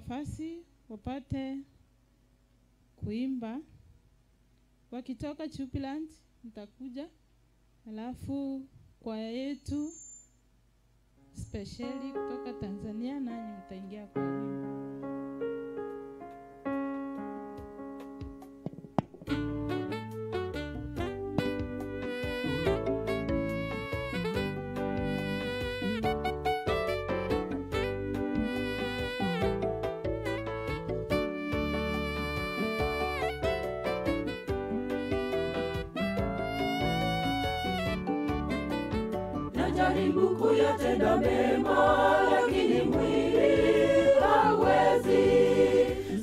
nafasi wapate kuimba. Wakitoka Jubilant nitakuja, alafu kwaya yetu speciali kutoka Tanzania nanyi mtaingia kwa wimbo. Najaribu kuyatenda mema lakini mwili hawezi,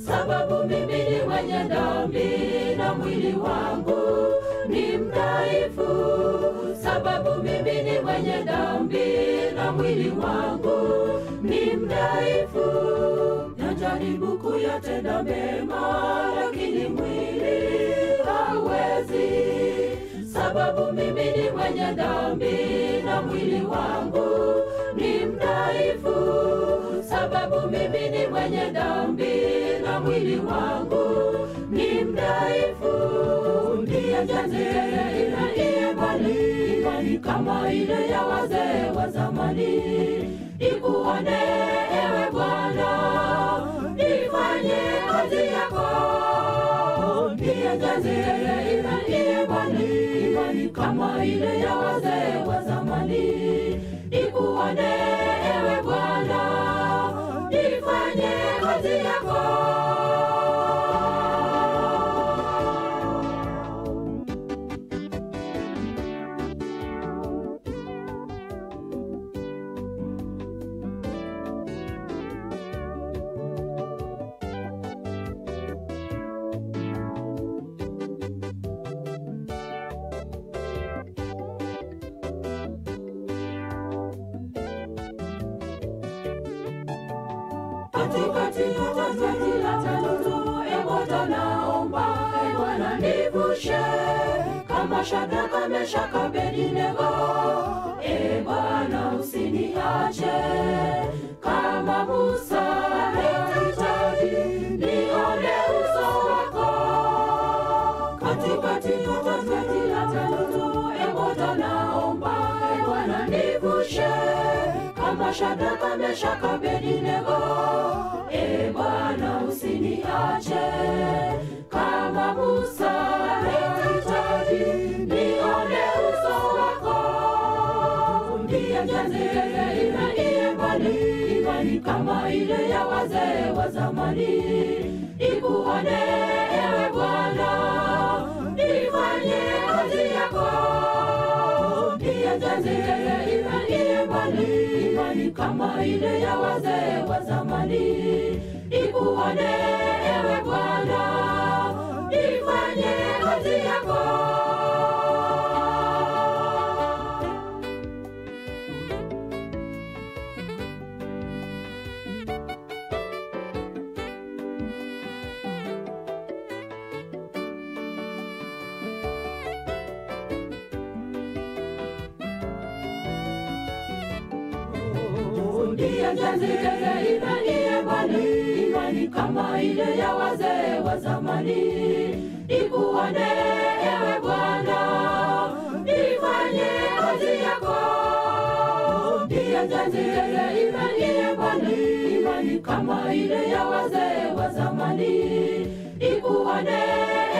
sababu mimi ni mwenye dhambi na mwili wangu ni mdhaifu. Sababu mimi ni mwenye dhambi na mwili wangu ni mdhaifu. Najaribu kuyatenda mema lakini mwili hawezi, sababu mimi ni mwenye dhambi na mwili wangu ni mdhaifu. Sababu mimi ni mwenye dhambi na mwili wangu ni mdhaifu. Nijaze imani, imani kama ile ya wazee wa zamani, ikuone ewe Bwana, nifanye kazi yako. Nijaze imani, imani kama ile ya wazee wa zamani, ikuone ewe Bwana, nifanye kazi yako. Katikati ya taji la tatu, e Bwana naomba, e Bwana nivushe kama Shadraka, Meshaka, Abednego. E Bwana usiniache kama Musa, nahitaji nione uso wako. Katikati ya taji la tatu, e Bwana naomba, e Bwana nivushe kama Shadraka, Meshaka, Abednego. E Bwana usiniache kama Musa, nahitaji nione uso wako. Nijaze imani, imani kama ile ya wazee wa zamani, ikuone ewe Bwana, nifanye kazi yako. Nijaze imani, imani kama ile ya wazee wa zamani, ikuone ewe Bwana, nifanye kazi yako. Nijaze imani, imani kama ile ya wazee wa zamani, ikuone ewe Bwana, nifanye kazi yako. Nijaze imani, imani kama ile ya wazee wa zamani, ikuone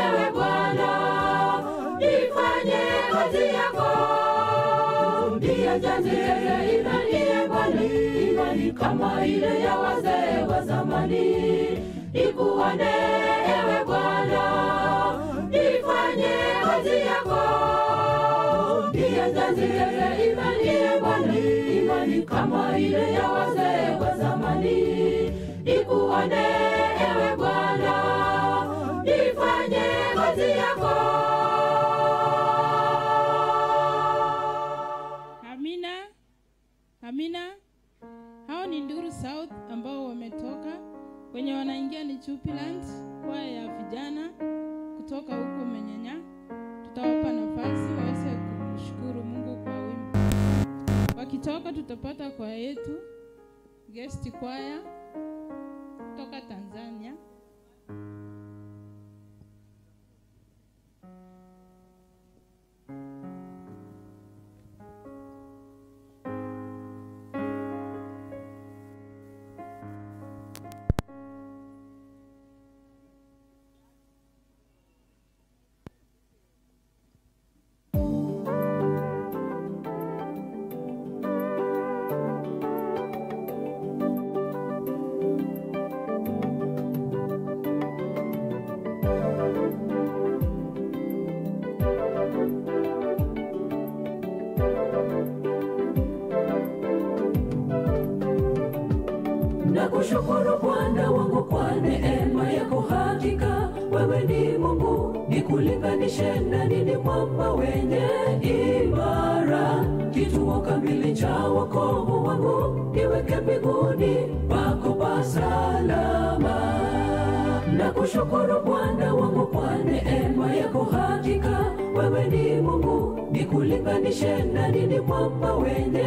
ewe Bwana, nifanye kazi yako. Nijaze imani, imani kama ile ya wazee wa zamani, ikuone ewe Bwana, nifanye kazi yako. Nijaze imani, imani kama ile ya wazee wa zamani, ikuone ewe Bwana, nifanye kazi yako. Amina. Amina. Hao ni Nduru South ambao wametoka. Wenye wanaingia ni Jubilant, kwaya ya vijana kutoka huko Menyenya. Tutawapa nafasi waweze kushukuru Mungu kwa wimbo. Wakitoka tutapata kwaya yetu, guest kwaya kutoka kutoka Tanzania. Nakushukuru Bwana wangu kwa neema yako, hakika wewe ni Mungu, nikulinganishe na nini? Mwamba wenye imara, kituo kamili cha wokovu wangu, niweke mbinguni pako pa salama. Nakushukuru Bwana wangu kwa neema yako, hakika wewe ni Mungu, nikulinganishe na nini? Mwamba wenye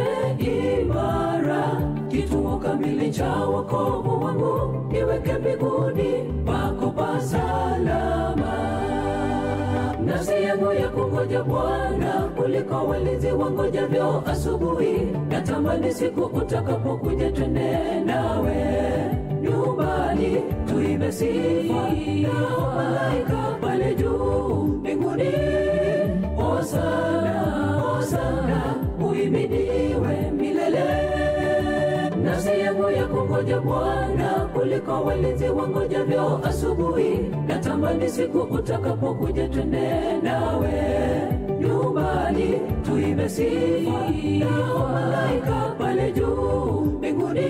imara, kituo kamili cha wokovu wangu, niweke mbinguni pako pa salama. Nafsi yangu ya kungoja Bwana kuliko walinzi wangojavyo asubuhi, natamani siku utakapokuja twende nawe nyumbani, tuimbe sifa na malaika pale juu mbinguni. Hosana, hosana, uhimidiwe milele. Nafsi yangu ya kungoja Bwana kuliko walinzi wangojavyo asubuhi, natamani siku utakapokuja twende nawe nyumbani, tuimbe sifa na malaika pale juu mbinguni.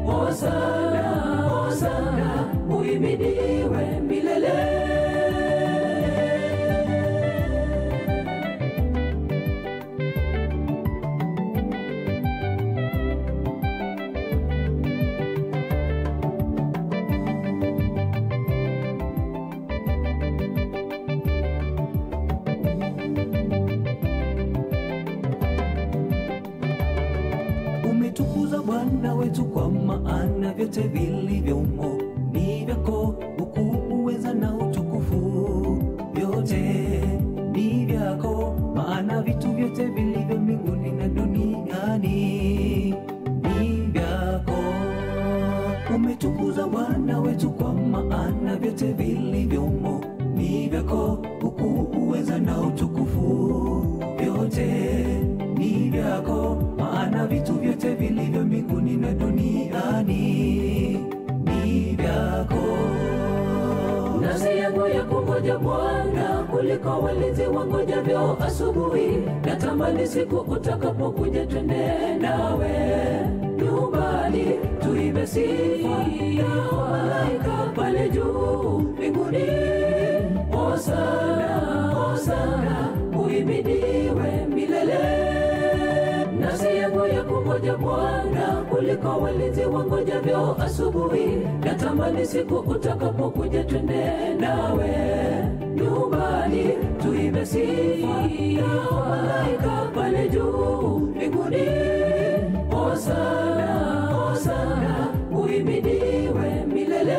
Hosana, hosana, uhimidiwe milele. Umetukuza Bwana wetu kwa maana vyote vilivyomo ni vyako, ukuu, uweza na utukufu vyote ni vyako, maana vitu vyote vilivyo mbinguni na duniani ni vyako. Umetukuza Bwana wetu kwa maana vyote vilivyomo ni vyako, ukuu, uweza na utukufu vyote ni vyako, maana vitu vyote vilivyo mbinguni na duniani ni vyako. Nafsi yangu ya kungoja Bwana kuliko walinzi wangojavyo asubuhi, natamani siku utakapokuja twende nawe nyumbani, tuimbe sifa na malaika pale juu mbinguni. Hosana, hosana, uhimidiwe milele. Nafsi yangu ya kungoja Bwana kuliko walinzi wangojavyo asubuhi, natamani siku utakapokuja twende nawe nyumbani, tuimbe sifa na malaika pale juu mbinguni. Hosana, hosana, uhimidiwe milele.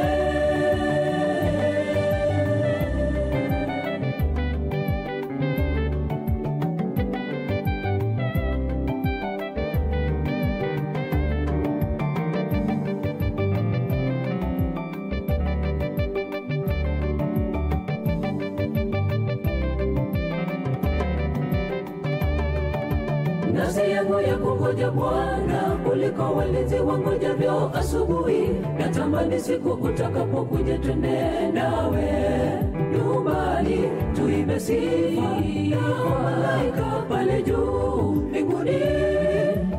Nafsi yangu ya kungoja Bwana kuliko walinzi wangojavyo asubuhi, natamani siku utakapokuja twende nawe nyumbani, tuimbe sifa na malaika pale juu mbinguni.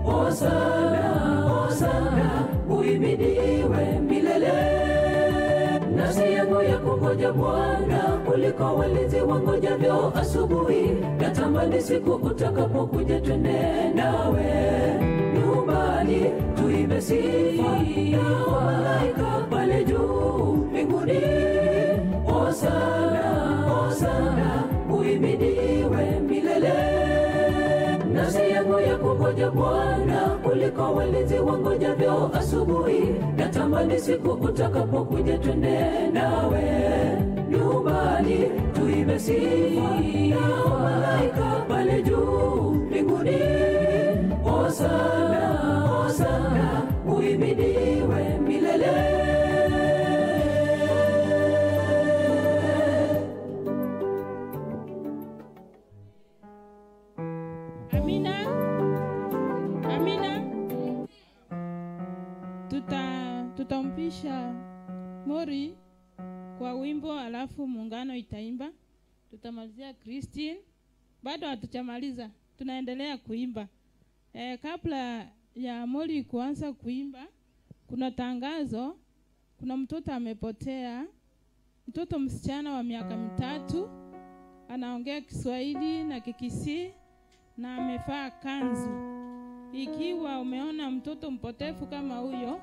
Hosana, hosana, uhimidiwe milele. Nafsi yangu ya kungoja Bwana kuliko walinzi wangojavyo asubuhi, natamani siku utakapokuja twende nawe nyumbani, tuimbe sifa na malaika pale juu mbinguni. Hosana, hosana, uhimidiwe milele. Nafsi yangu ya kungoja kungoja Bwana kuliko walinzi wangojavyo asubuhi. Natamani siku utakapokuja twende nawe nyumbani, tuimbe sifa na malaika pale juu mbinguni. Hosana, hosana, uhimidiwe milele. Amina. Amina. Tutampisha Mori kwa wimbo, alafu muungano itaimba. Tutamalizia Christine. Bado hatujamaliza, tunaendelea kuimba. Kabla ya Mori kuanza kuimba, kuna tangazo. Kuna mtoto amepotea, mtoto msichana wa miaka 3, anaongea Kiswahili na Kikisii na amevaa kanzu. Ikiwa umeona mtoto mpotefu kama huyo,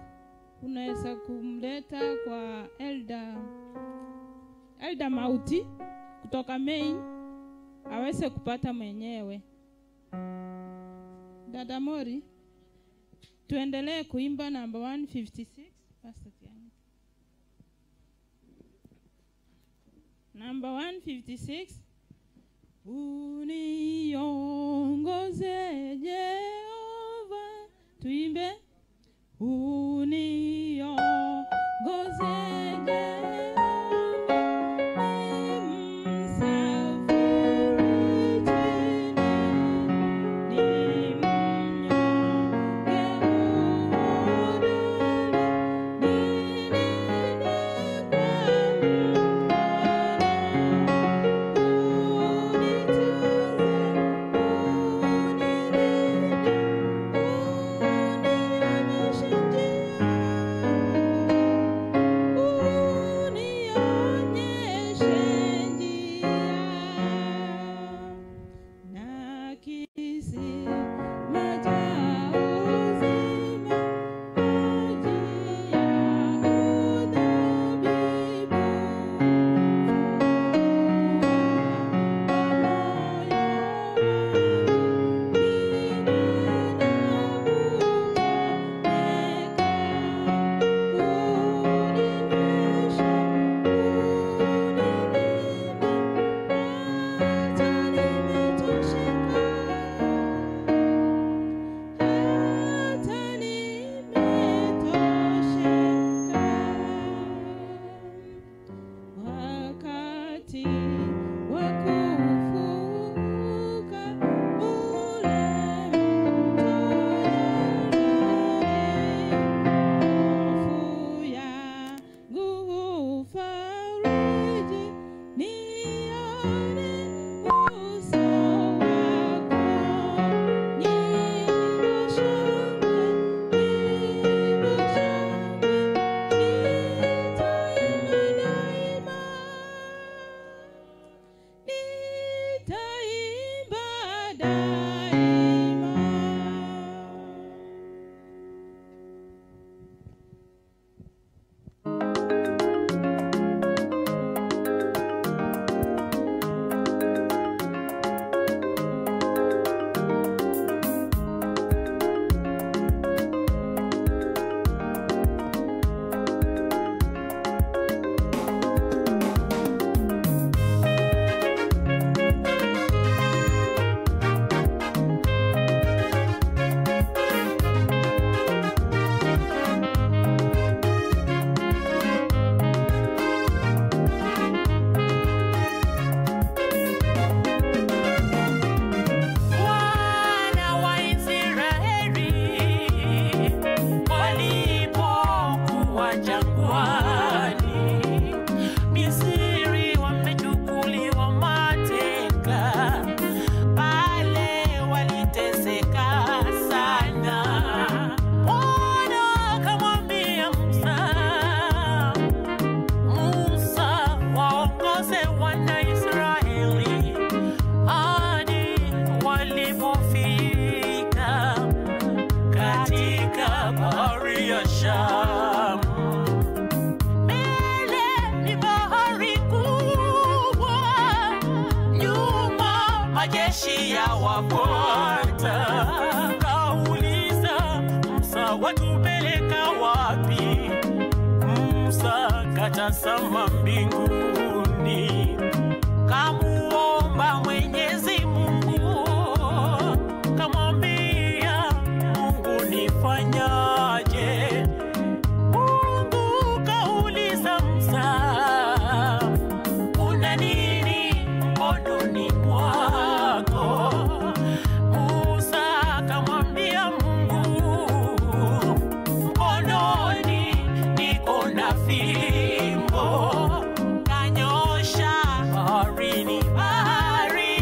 unaweza kumleta kwa Elder Mauti kutoka Maine aweze kupata mwenyewe. Dada Mori, tuendelee kuimba namba 156. Pastor Tiani. Namba 156. Uniongoze Jehova, tuimbe. Uniongoze Jehova, msafiri chini, ni mnyonge hodari, ninene kwa mkono. Unitunze, unilinde, unionyeshe njia, unionyeshe njia. Na kisima cha uzima, maji ya uthabibu, fungua moyo wangu, ninene kuponyeka. Uninyweshe, unilinde, hata nimetosheka, hata nimetosheka. Wakati wa kuvuka ule mto Yordani, hofu yangu hufariji, nione uso wako. Nyimbo shangwe, nyimbo shangwe, nitaimba daima, nitaimba daima. Wana wa Israeli walipokuwa jangwani, Misri wamechukuliwa mateka, pale waliteseka sana. Bwana akamwambia Musa, Musa, waongoze wana Israeli hadi walipofika katika bahari ya Shamu. Mbele ni bahari kubwa, nyuma majeshi ya wafuata. Katazama mbinguni, kamuomba Mwenyezi Mungu, kamwambia Mungu nifanyaje? Mungu kauliza Musa, una nini mkononi mwako? Musa kamwambia Mungu, mkononi niko na fimbo. Kanyosha baharini, bahari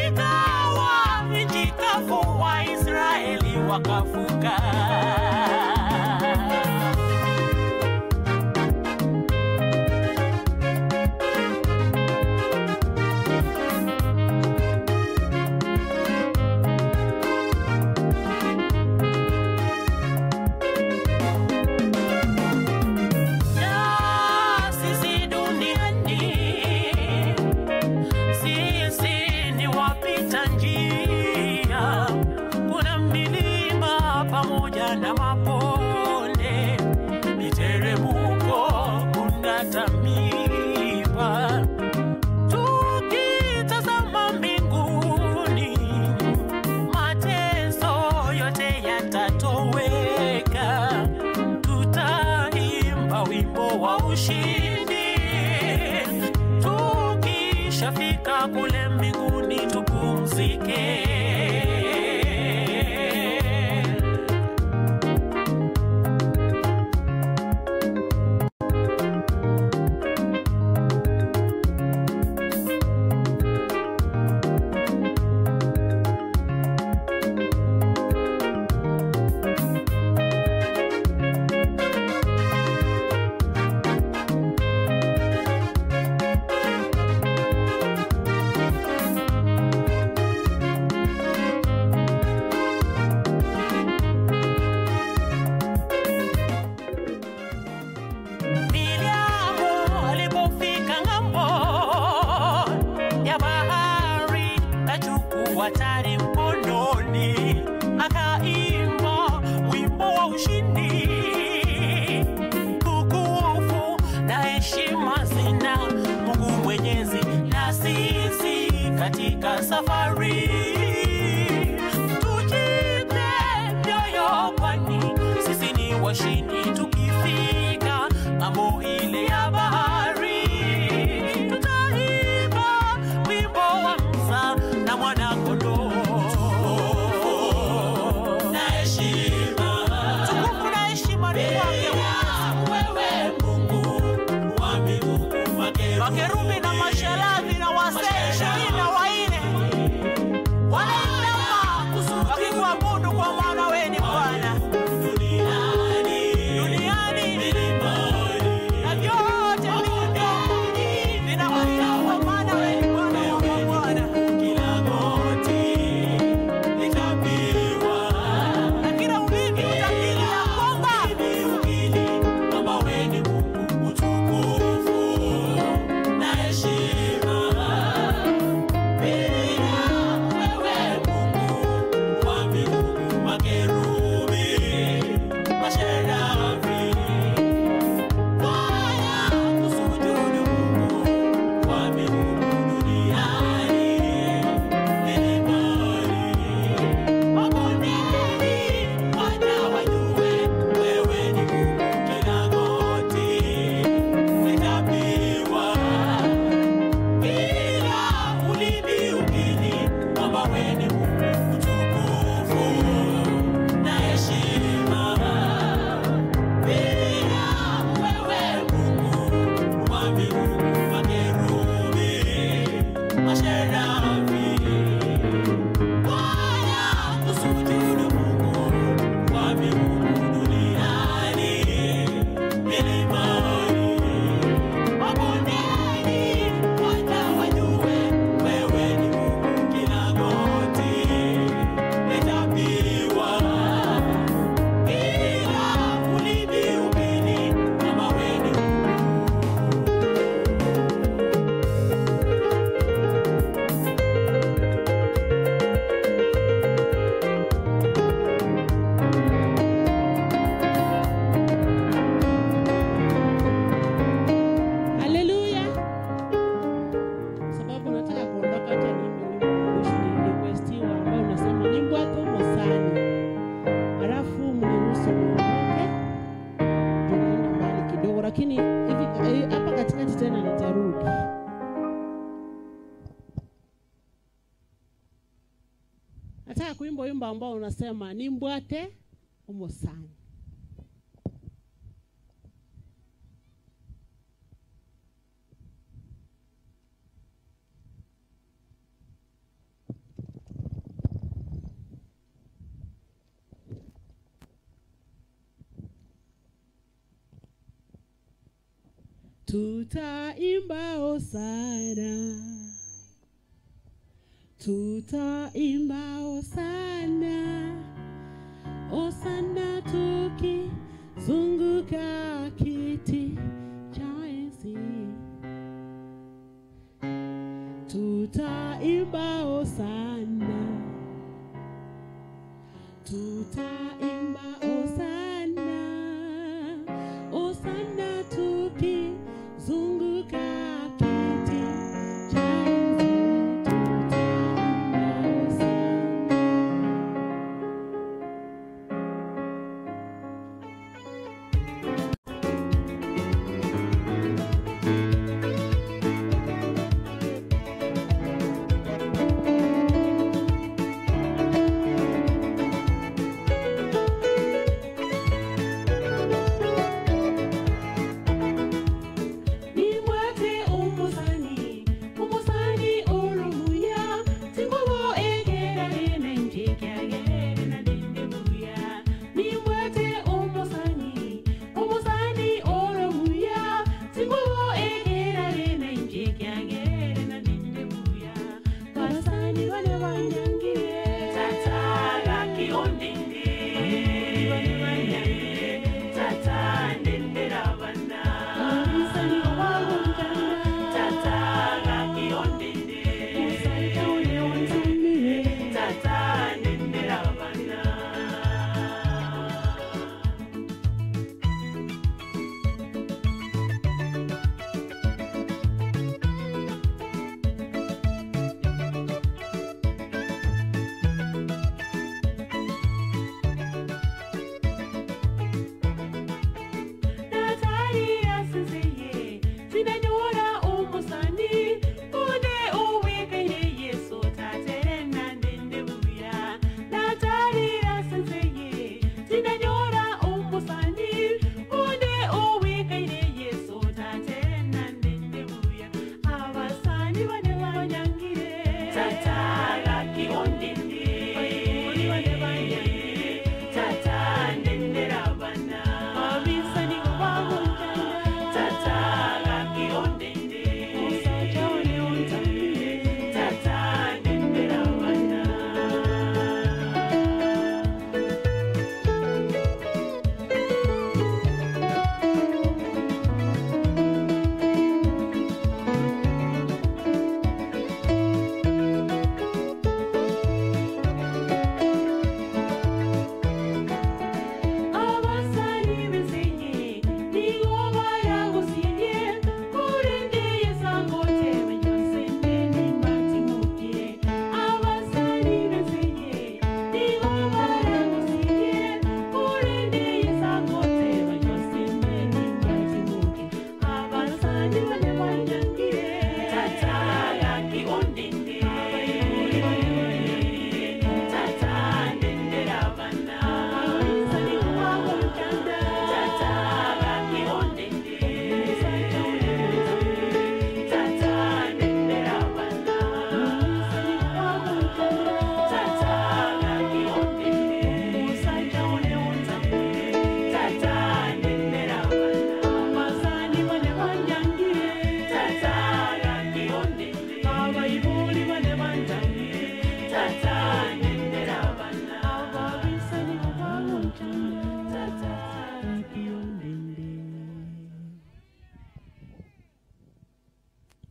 ikawa nchi kavu, Waisraeli wakavuka. Na sisi duniani, sisi ni wapita njia. Kuna milima pamoja na mabonde, miteremko, kuna tamiba. Tukitazama mbinguni, mateso yote yatatoweka. Tutaimba wimbo wa ushindi tukishafika kule mbinguni, tupumzike. Miriamu alipofika ng'ambo ya bahari, kachukua tari mkononi, akaimba wimbo wa ushindi. Tukufu na heshima zina Mungu Mwenyezi, na sisi katika safari tujipe mioyo, kwani sisi ni washindi. Tukifika ng'ambo ile ya bahari, tutaimba wimbo wa Musa na mwana-kondoo. Na heshima, Tukufu na heshima ni kwake wewe Mungu wa mbinguni, Makerubi na masherafi na wazee 24 wanainama wakikuabudu, kwa maana wewe ni Bwana duniani, duniani milimani, na vyote vilivyomo vinakuabudu, kwa maana wewe ni Bwana wa mabwana. kila goti litapigwa, Na kila ulimi utakiri ya kwamba ukiri kwamba wewe ni Mungu, utukufu na heshima. Bila wewe Mungu wa mbinguni, makerubi, masherafi, Bwana kusujudu Mungu wa mbinguni, duniani, milimani, mabondeni, waja wajue wewe ni Mungu, kila goti litapigwa, kila ulimi ukiri kwamba wewe ni Mungu, utukufu na heshima. Bila wewe Mungu wa mbinguni, makerubi, masherafi, Bwana kusujudu Mungu wa mbinguni, duniani, milimani, mabondeni, waja wajue wewe ni Mungu, kila goti litapigwa, kila ulimi ukiri kwamba wewe ni Hivi hapa katikati tena nitarudi. Nataka kuimba wimbo ambao unasema nimbwate umosani. Tutaimba hosana, tutaimba hosana, hosana tukizunguka kiti cha enzi. Tutaimba hosana, tutaimba hosana, hosana tukizunguka kiti cha enzi. Tutaimba hosana.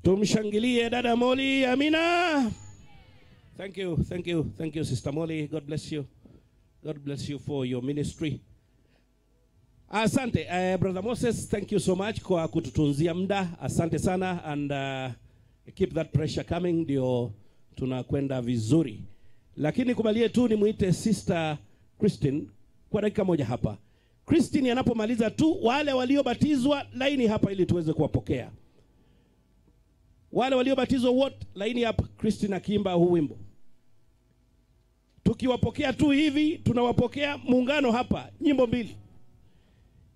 Tumshangilie dada Molly. Amina. Thank you, thank you, thank you, Sister Molly. God bless you. God bless you for your ministry. Asante, Brother Moses, thank you so much kwa kututunzia muda. Asante sana, and keep that pressure coming, ndio tunakwenda vizuri. Lakini kubalie tu nimuite Sister Christine kwa dakika moja hapa. Christine anapomaliza tu, wale waliobatizwa laini hapa ili tuweze kuwapokea. Wale waliobatizwa wote laini hapa, Christine akiimba huu wimbo. Tukiwapokea tu hivi, tunawapokea muungano hapa, nyimbo mbili.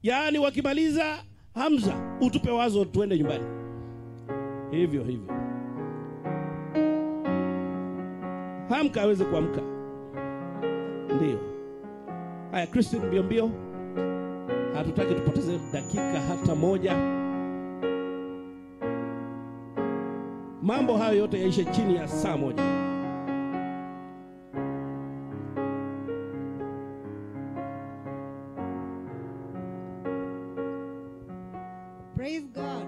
Yaani wakimaliza, Hamza, utupe wazo tuende nyumbani. Hivyo hivyo. Hamka aweze kuamka. Ndio. Haya, Christine mbio mbio. Hatutaki tupoteze dakika hata moja. Mambo hayo yote yaishe chini ya saa moja. Praise God.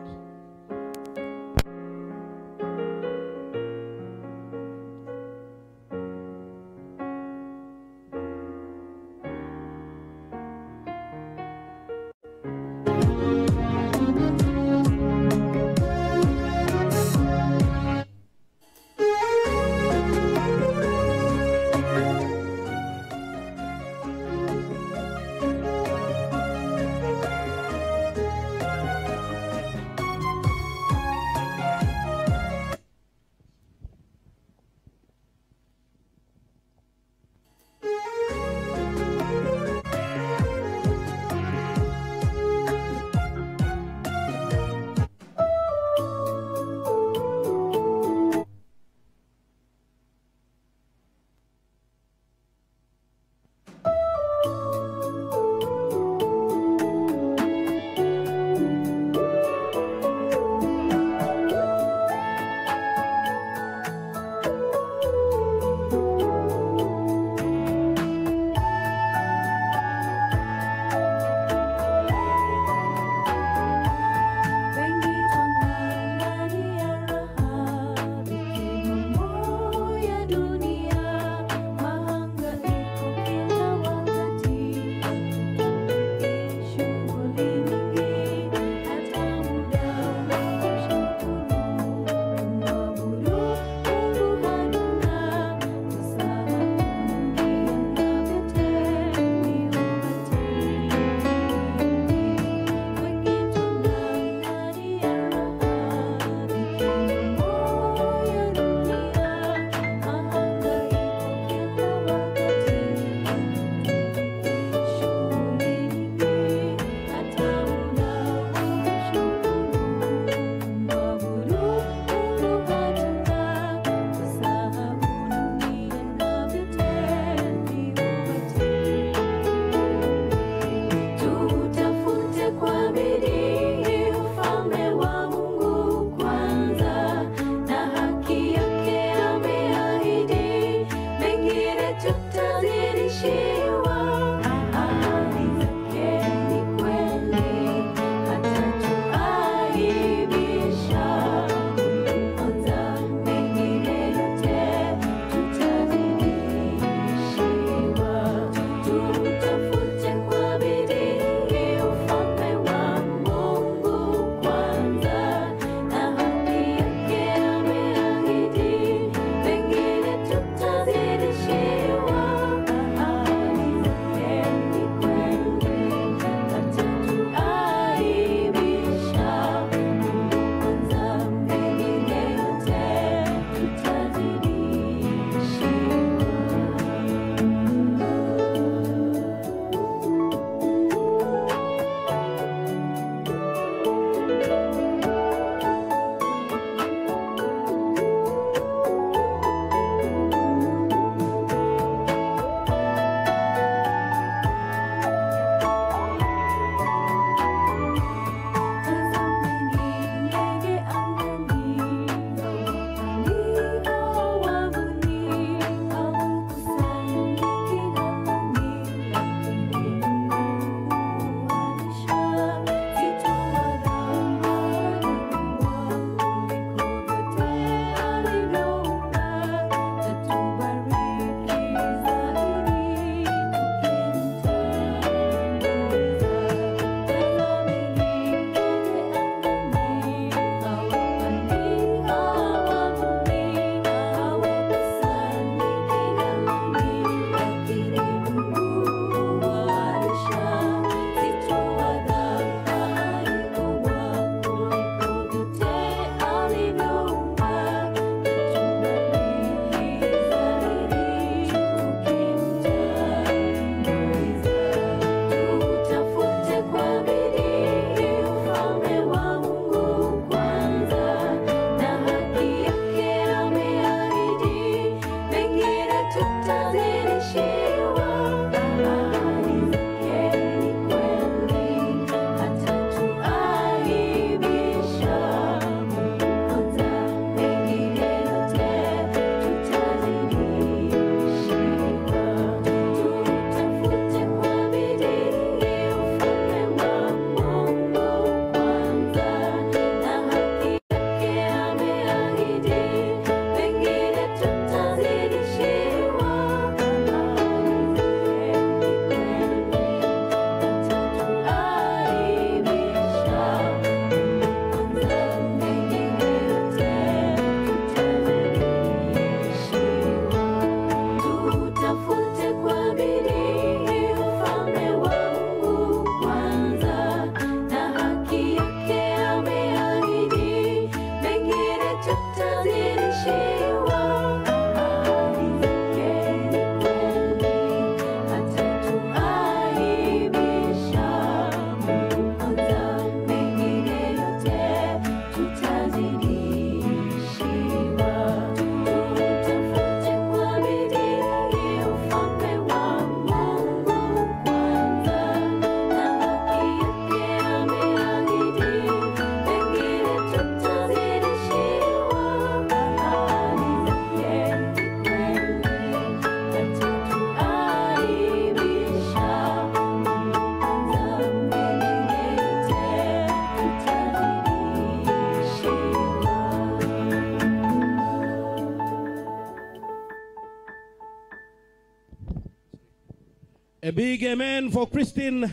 A big amen for Christine.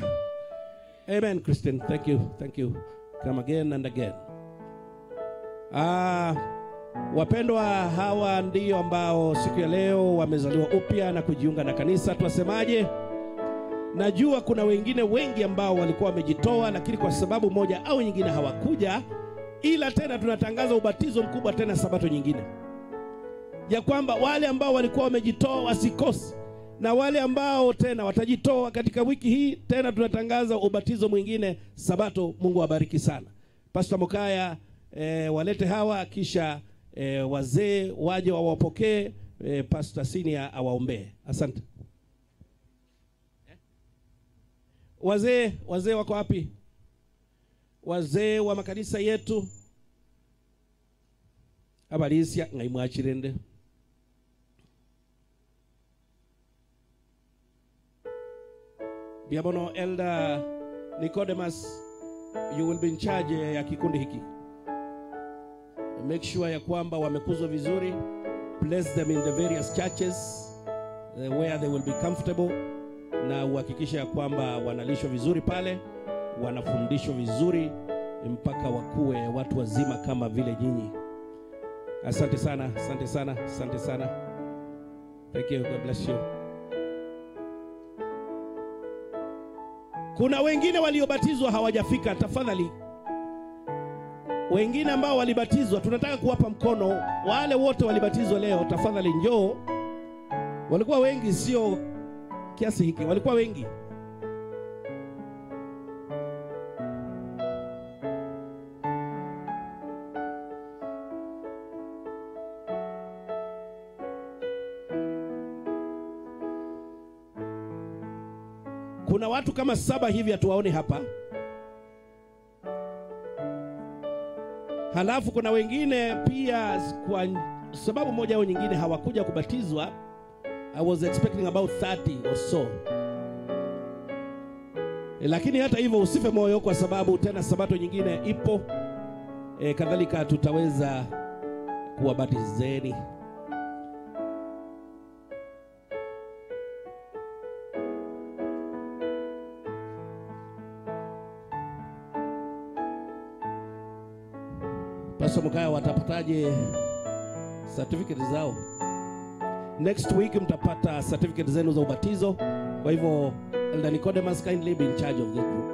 Amen, Christine. Thank you. Thank you. Come again and again. Wapendwa, hawa ndio ambao siku ya leo wamezaliwa upya na kujiunga na kanisa. Twasemaje? Najua kuna wengine wengi ambao walikuwa wamejitoa, lakini kwa sababu moja au nyingine hawakuja. Ila tena tunatangaza ubatizo mkubwa tena sabato nyingine, ya kwamba wale ambao walikuwa wamejitoa wasikose, na wale ambao tena watajitoa katika wiki hii tena tunatangaza ubatizo mwingine sabato. Mungu awabariki sana. Pastor Mokaya, walete hawa, kisha wazee waje wawapokee, Pastor Senior awaombee. Asante. Wazee wako wapi? Wazee wa makanisa yetu. Abalisia ngaimwachirende. Biabono, Elder Nicodemus, you will be in charge ya kikundi hiki. Make sure ya kwamba wamekuzwa vizuri. Place them in the various churches where they will be comfortable, na uhakikishe ya kwamba wanalishwa vizuri pale, wanafundishwa vizuri mpaka wakue watu wazima kama vile nyinyi. Asante sana, asante sana, asante sana. Thank you, God bless you. Kuna wengine waliobatizwa hawajafika, tafadhali. Wengine ambao walibatizwa tunataka kuwapa mkono. Wale wote walibatizwa leo, tafadhali njoo. Walikuwa wengi, sio kiasi hiki, walikuwa wengi. Kuna watu kama 7 hivi hatuwaoni hapa. Halafu kuna wengine pia kwa sababu moja au nyingine hawakuja kubatizwa. I was expecting about 30 or so. Lakini hata hivyo usife moyo, kwa sababu tena sabato nyingine ipo. Kadhalika tutaweza kuwabatizeni. Pastor Mokaya, watapataje certificate zao? Next week mtapata certificate zenu za ubatizo. Kwa hivyo Elder Nicodemus, kindly be in charge of the group.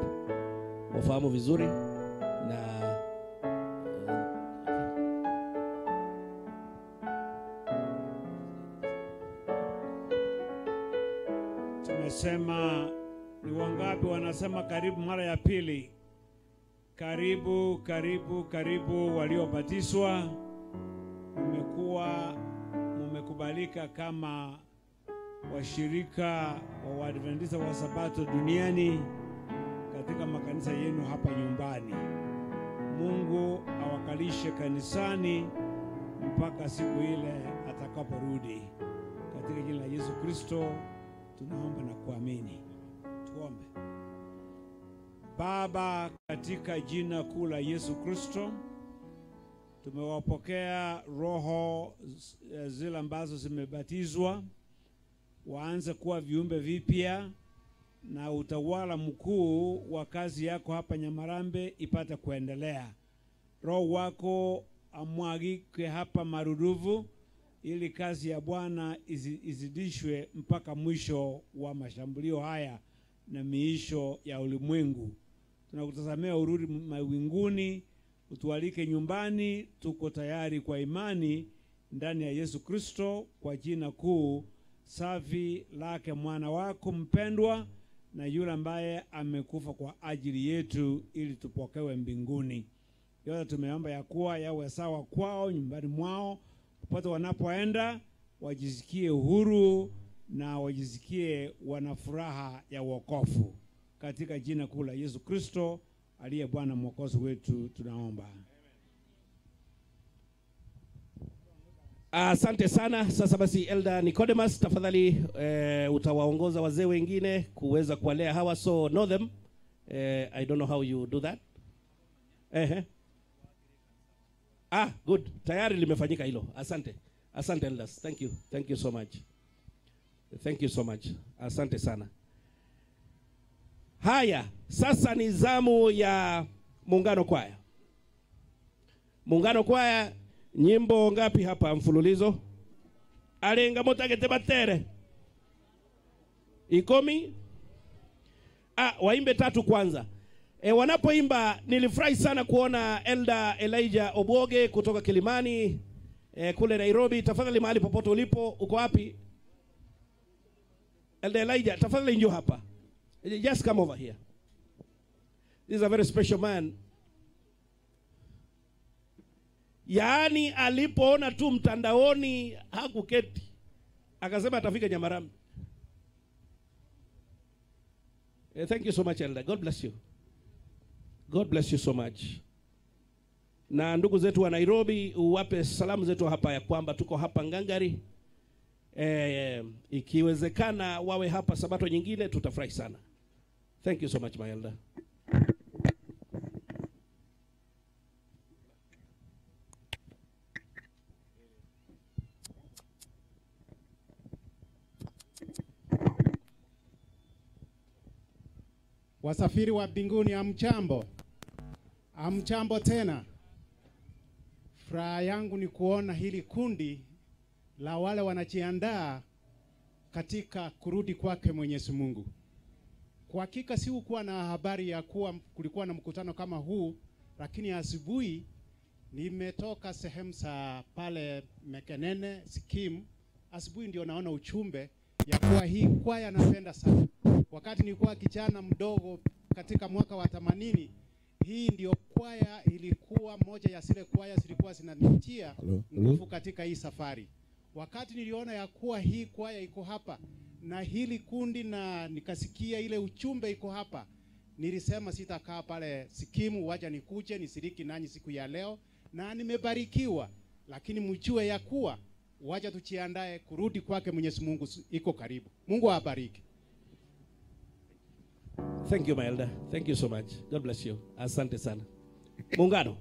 Wafahamu vizuri na tumesema ni wangapi wanasema karibu mara ya pili? Karibu, karibu, karibu waliobatizwa. Mmekuwa mmekubalika kama washirika wa Waadventista wa Sabato duniani katika makanisa yenu hapa nyumbani. Mungu awakalishe kanisani mpaka siku ile atakaporudi. Katika jina la Yesu Kristo tunaomba na kuamini. Tuombe. Baba, katika jina kuu la Yesu Kristo, tumewapokea roho zile ambazo zimebatizwa, waanze kuwa viumbe vipya, na utawala mkuu wa kazi yako hapa Nyamarambe ipate kuendelea. Roho wako amwagike hapa marudufu, ili kazi ya Bwana izidishwe mpaka mwisho wa mashambulio haya na miisho ya ulimwengu. Tunakutazamia urudi mawinguni, utualike nyumbani. Tuko tayari kwa imani ndani ya Yesu Kristo, kwa jina kuu safi lake mwana wako mpendwa, na yule ambaye amekufa kwa ajili yetu ili tupokewe mbinguni. Yote tumeomba ya kuwa yawe sawa kwao nyumbani mwao, popote wanapoenda wajisikie uhuru na wajisikie wana furaha ya wokovu. Katika jina kuu la Yesu Kristo aliye Bwana Mwokozi wetu tunaomba. Asante sana. Sasa basi Elder Nicodemus, tafadhali utawaongoza wazee wengine kuweza kuwalea hawa. So know them. I don't know how you do that. Ah, good. Tayari limefanyika hilo. Asante. Asante elders. Thank you. Thank you so much. Thank you so much. Asante sana. Haya, sasa ni zamu ya Muungano Kwaya. Muungano Kwaya, nyimbo ngapi hapa mfululizo? Alenga motagete batere. Ikomi? Waimbe tatu kwanza. Wanapoimba nilifurahi sana kuona Elder Elijah Obwoge kutoka Kilimani, kule Nairobi. Tafadhali mahali popote ulipo, uko wapi? Elder Elijah, tafadhali njoo hapa. Just come over here. This is a very special man. Yaani alipoona tu mtandaoni hakuketi, akasema atafika Nyamarambe. Thank you so much, Elder. God bless you. God bless you so much. Na ndugu zetu wa Nairobi, uwape salamu zetu hapa ya kwamba tuko hapa Ngangari. Ikiwezekana wawe hapa sabato nyingine, tutafurahi sana. Thank you so much, my elder. Wasafiri wa mbinguni, amchambo. Amchambo tena. Furaha yangu ni kuona hili kundi la wale wanajiandaa katika kurudi kwake Mwenyezi Mungu. Kwa hakika sikuwa na habari ya kuwa kulikuwa na mkutano kama huu, lakini asubuhi nimetoka sehemu za pale Mekenene Sikim. Asubuhi ndio naona uchumbe ya kuwa hii kwaya napenda sana. Wakati nilikuwa kijana mdogo katika mwaka wa 80, hii ndio kwaya ilikuwa moja ya zile kwaya zilikuwa zinanitia nguvu katika hii safari. Wakati niliona ya kuwa hii kwaya iko hapa na hili kundi na nikasikia ile uchumbe iko hapa, nilisema sitakaa pale Sikimu, wacha nikuje nishiriki nanyi siku ya leo, na nimebarikiwa. Lakini mjue ya kuwa wacha tujiandae kurudi kwake Mwenyezi Mungu iko karibu. Mungu awabariki. Thank you, my elder. Thank you so much. God bless you. Asante sana. Muungano.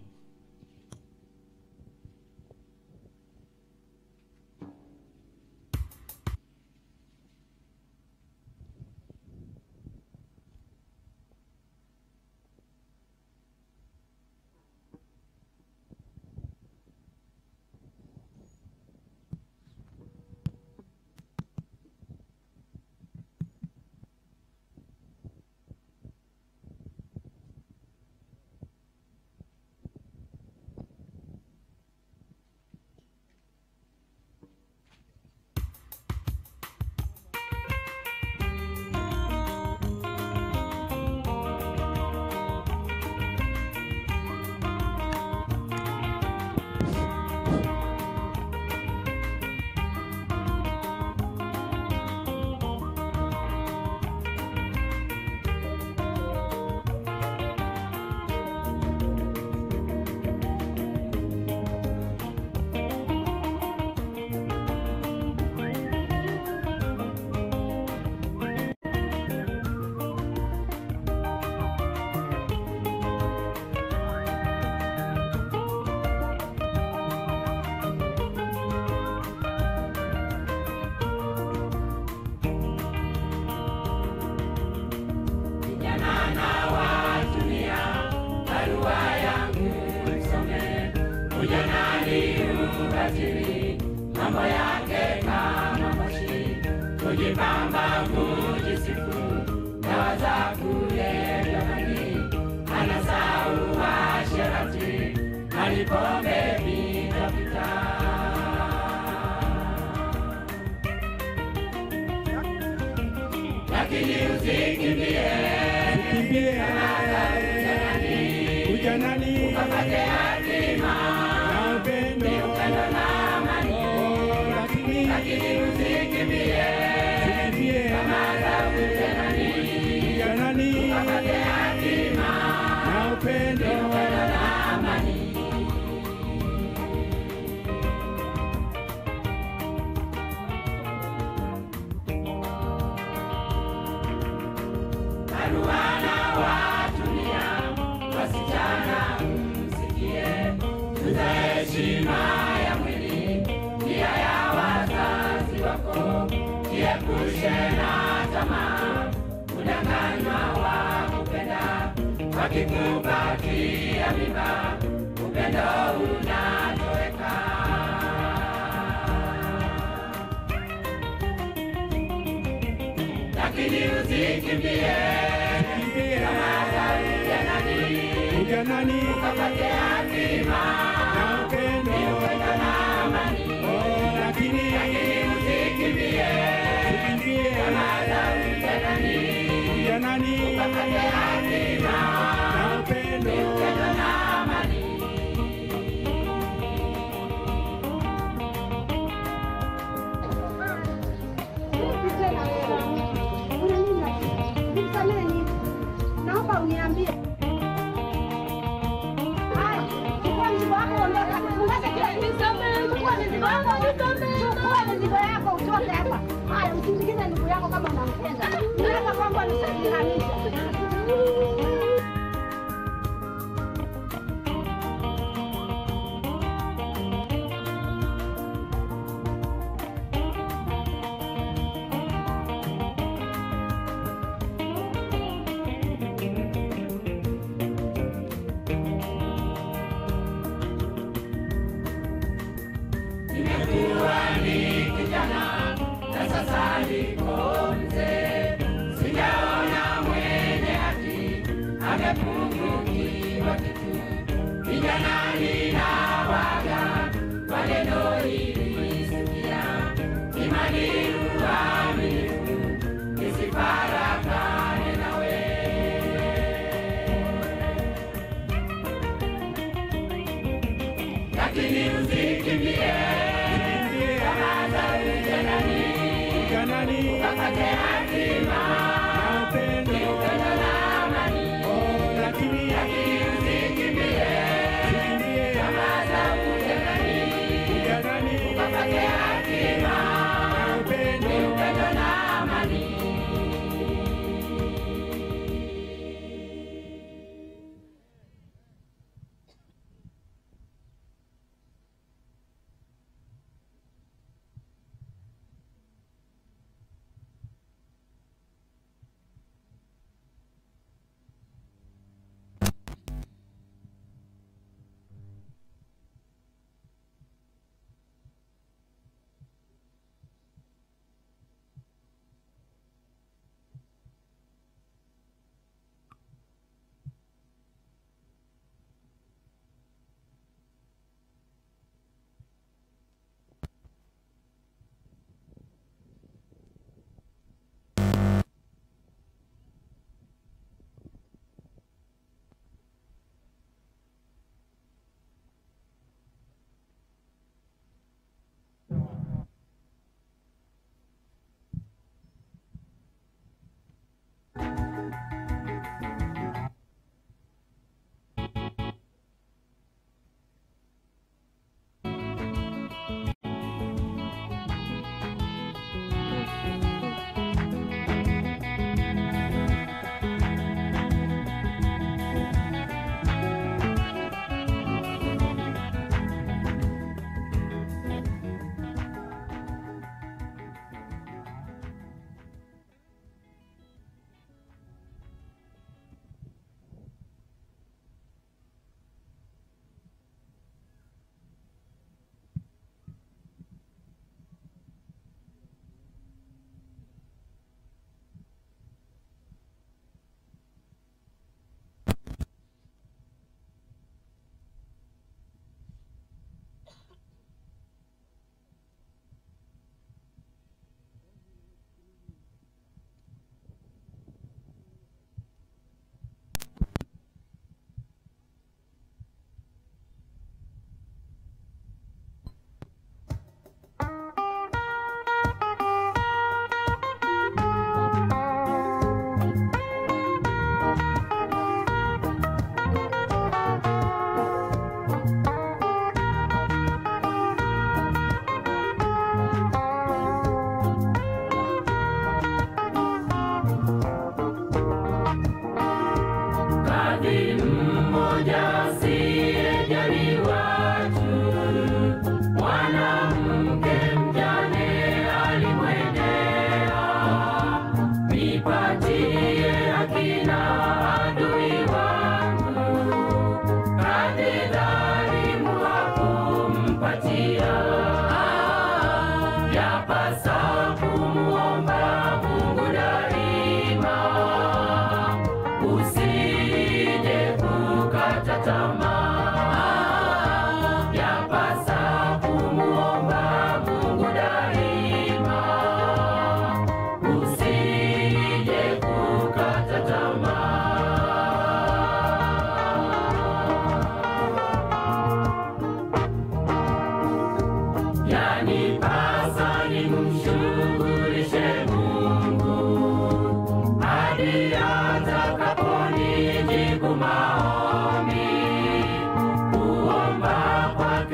Mambo yake kama moshi, kujipamba kujisifu, dawa za kulevya bangi, anasahau uasherati, alipombe pita pita. Lakini usikimbie, usikimbie ujanani, ukapate hatima na upendo, ni upendo na amani. Lakini usikimbie, usikimbie tamaa za ujanani, ujanani, ukapate hatima na upendo, ni upendo na amani. Barua watumia wasichana, msikie, tunza heshima ya mwili, nia ya wazazi wako, jiepushe na tamaa, kudanganywa wa Akikupatia mimba, upendo unatoweka. Lakini usikimbie tamaa za ujanani, ukapate hatima na upendo, ni upendo na amani. Oh, lakini usikimbie tamaa za ujanani, ukapate hatima na upendo, ni upendo na amani. Naomba uniambie. Haya, chukua mzigo wako ondoka. Fungaza kila kitu. Chukua mzigo wako, chukua mzigo yako utoke hapa. Haya, usindikize ndugu yako kama unampenda. Hapa kwangu amesahamisha. Nimekuwa ni kijana na sasa niko mzee, sijaona mwenye haki amepungukiwa kitu. Vijana ninawaga kwa neno hili sikia, imani uaminifu nisifarakane nawe. Lakini usikimbie tamaa za ujanani, ukapate hatima na upendo, ni upendo na amani. Oh, lakini usikimbie tamaa za ujanani, ukapate hatima na upendo, ni upendo na amani.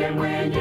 Ndiye mwenye